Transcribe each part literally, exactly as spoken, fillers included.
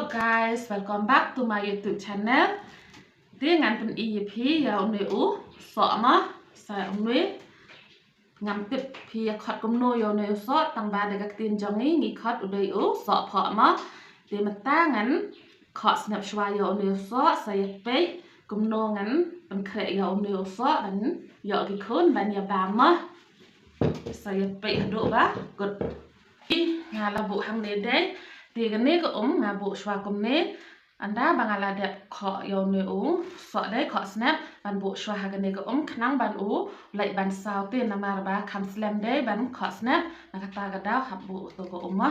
Guys, welcome back to my YouTube channel. Te ngan pyni ïa phi ïa une u soh ma, sa une. Ngam tip phi ïa khot kumno ïa une u soh, tang ba da ka ktien jong ngi ngi khot u dei u soh phoh ma. Te mynta ngan khoh snep shuwa ïa une u soh, sa ïa peit kumno ngan pynkhreh ïa une u soh ban ïoh ki khun ban ïa bam ma. Sa ïa peit haduh ba kut. Nga la buh hangne dei. Te kane ka um nga buh shuwa kumne. Ynda ba nga la dep khoh ïa une u soh dei, khoh snep, ban buh shuwa ha kane ka um khnang ban u leit ban saw te, namar ba kham slem dei ban khoh snep. Na kata ka daw hap buh uto ka um ma.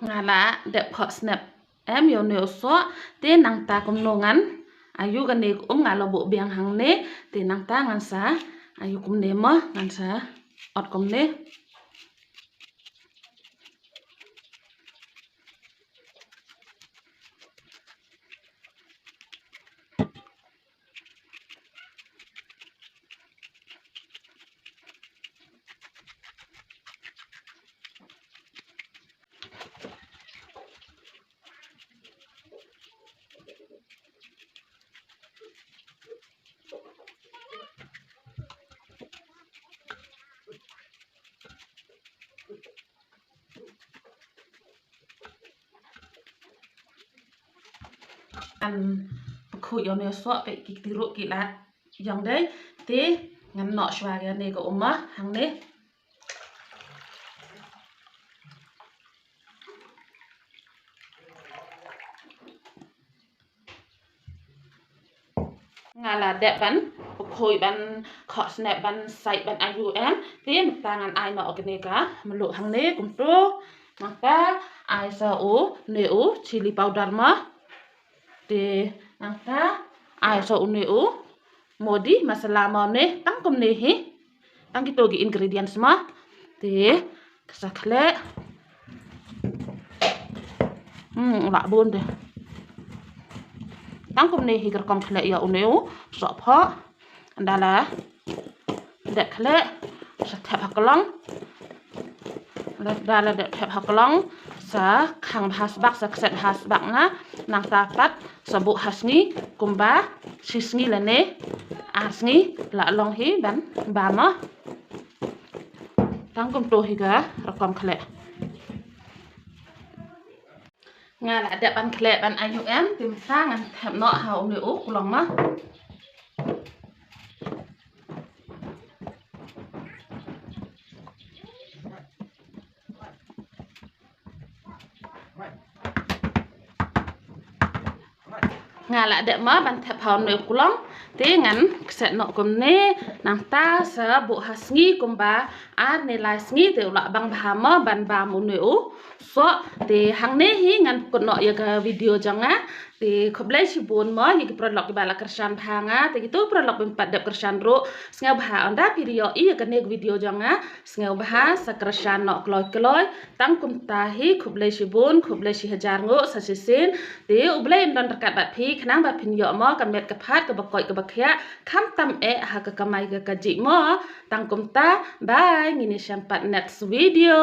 Nga la dep khoh snep em ïa une u soh, te nangta kumno ngan ïoh kane ka um, nga la buh biang hangne, te nangta ngan sa ïoh kumne mo, ngan sa ot kumne. Ngan pynkhuid ïa une u soh, peit ki kti ruh ki la ïong dei. Te ngan noh shuwa ïa une ka um ma hangne. Nga la dep ban pynkhuid, ban khoh snep, ban sait, ban ïoh em. Te mynta ngan ai noh kane ka mluh hangne kumto. Nangta ai sa une u chili powder ma. Te nangta ai sa une u modi masala ma, une tang kumne hi. Tang kito ki ingredients ma. Te ka sa khleh. Hmm, lah bun te. Tang kumne hi ka rukom khleh ïa une u soh phoh. Ynda la dep khleh sa thep ha klong. Ynda la dep thep ha klong sa khang bha sbak, sa kset bha sbak nga. Nangta pat sa buh ha sngi kumba shi sngi lane ar sngi la long hi ban bam ma. Tang kumto hi ka rukom khleh. Nga la dep ban khleh ban ïoh em, te mynta ngan thep noh ha une u klong ma. Nga la dep ma ban thep ha une u klong, te ngan kset noh kumne, nangta sa buh ha sngi kumba ar ne lai sngi te u lah bang bha ma ban bam une u soh. Te hangne hi ngan pynkut noh ïa ka video jong nga. Te khublei shibun ma ïa ki paralok kiba la kyrshan bha ha nga, te kito paralok bym pat dep kyrshan ruh, sngewbha ynda phi ïohi ïa kane ka video jong nga, sngewbha sa kyrshan noh kloi kloi. Tang kumta hi, khublei shibun, khublei shihajar nguh sa shisien. Te U Blei un don ryngkat bad phi khnang ba phin ïoh mo ka met ka phad kaba koit kaba khiah, khamtam eh ha ka kamai ka kajih mo. Tang kumta, bye, ngin ïashem pat next video.